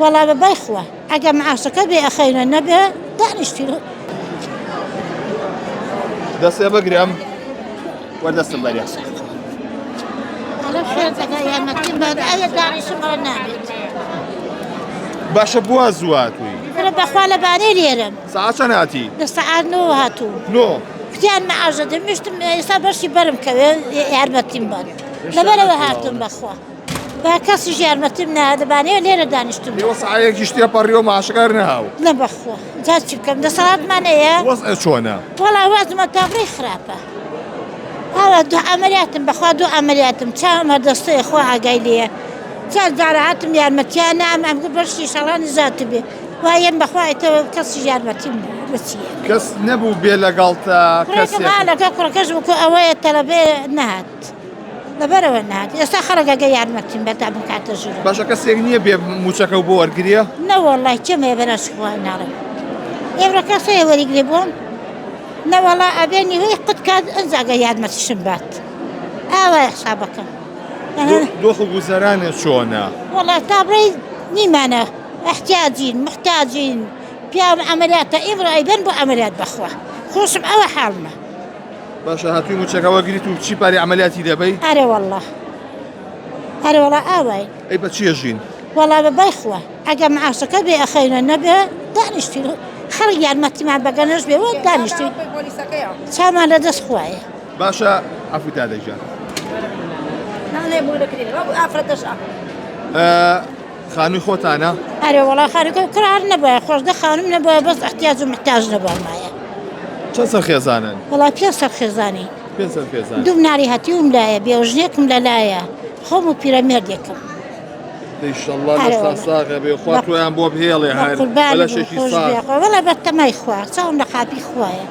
وەڵا بە بای خوا ئەگە معاشەکە بێ ئەخەینە نەبێ دانیشتین. دەستێ بگرم وەر دەستم بەرێ. باشە بووە زوو هاتووی؟ بەخوا لە بارەی لێرەم. سەعات چەند هاتی؟ لە سەعات نۆ هاتووم. نۆ؟ کوتیان معاش دەدەن ویستم ئێستا بەشی بەرم کەوێ یارمەتیم بەن لەبەرەوە هاتووم بەخوا. با کەسیش یارمەتیم نایە دەبانەیە لێرە دانیشتم. ئێوە سەعایەکیش تێپەڕیوە معاشەکە هەر نەهاو. نە بەخوا جا چی بکەم دەسەڵاتمان هەیە. وەزع چۆنە؟ وەڵا وەزمە تابڵێی خراپە. ئاوا دوو عەمەلیاتم بەخوا دوو عەمەلیاتم چاوم هەر دەستەیە خوا ئاگای لێیە. چەند جار هاتم یارمەتیان نام ئەم بەشی شەڵا نجات بێ وا یەم بەخوا ئیتر کەسیش یارمەتیم نەبوو. کەس نەبوو بێ لەگەڵتا کەسێک؟ کوڕێکم ها لەگەڵ کوڕەکەش وەکو ئەوەیە تەلەبەیە نەهات. لەبەرئەوە نات ئێستا خەڵک ئەگەر یارمەتیم بەتا بمکاتە ژوورەوە. باشە کەسێک نییە بێ موچەکە و بۆ وەرگریە؟ نەوەڵای کێم هەیە بەناو خوا ناڵێم ئێمڕۆ کەس هەیە وەریگرێ بۆم؟ نەوەڵا ئەبێ نیوەی قوت کات ئەنجا ئەگەر یارمەتیشم بات ئاوایە حسابەکەم. دۆخ و گوزەرانێ چۆنە؟ وەڵا تا بڵێی نیمانە ئەحتیاجین موحتاجین پیاوم عەمەلیاتە ئیمڕۆ ئەیبەن بۆ عەمەلیات بەخوا خۆشم ئەوە حاڵمە. باشە هاتووی موچەکە وەگریت و چی پارەی عەمەلیاتی دەبەی؟ ئەرێ وەڵا ئەرێ وەڵا ئاوای. ئەی بە چیە ژین؟ وەڵا بە بای خوا ئەگەر معاشەکە بێ ئەخەینە نەبێ دانیشتین خەڵک یارمەتیمان بەگەنەش بێ وە دانیشتین چامان لە دەست خوایە. باشە عەفوو دادە گیان. خانووی خۆتانە؟ ئەرێ وەڵا خانووەکە کوڕە هەر نەبایە خۆزگە خانووم نەبایە بەس ئەحتیاج و محتاج نەبامایە. چەند سەر خێزانن؟ وەڵا پێ سەر خێزانی. پێ سەر خێزان. دوو مناڵی هەتیوم لایە بێوژنێکم لەلایە خۆم و پیرەمێردێکم. ئیشەڵڵا لەشتان ساغە بێ خوا تۆیان بۆ بهێڵێ هەر بە لەشێکی ساغ. وەڵا بە تەمای خوا چاوم لە قاپی خوایە.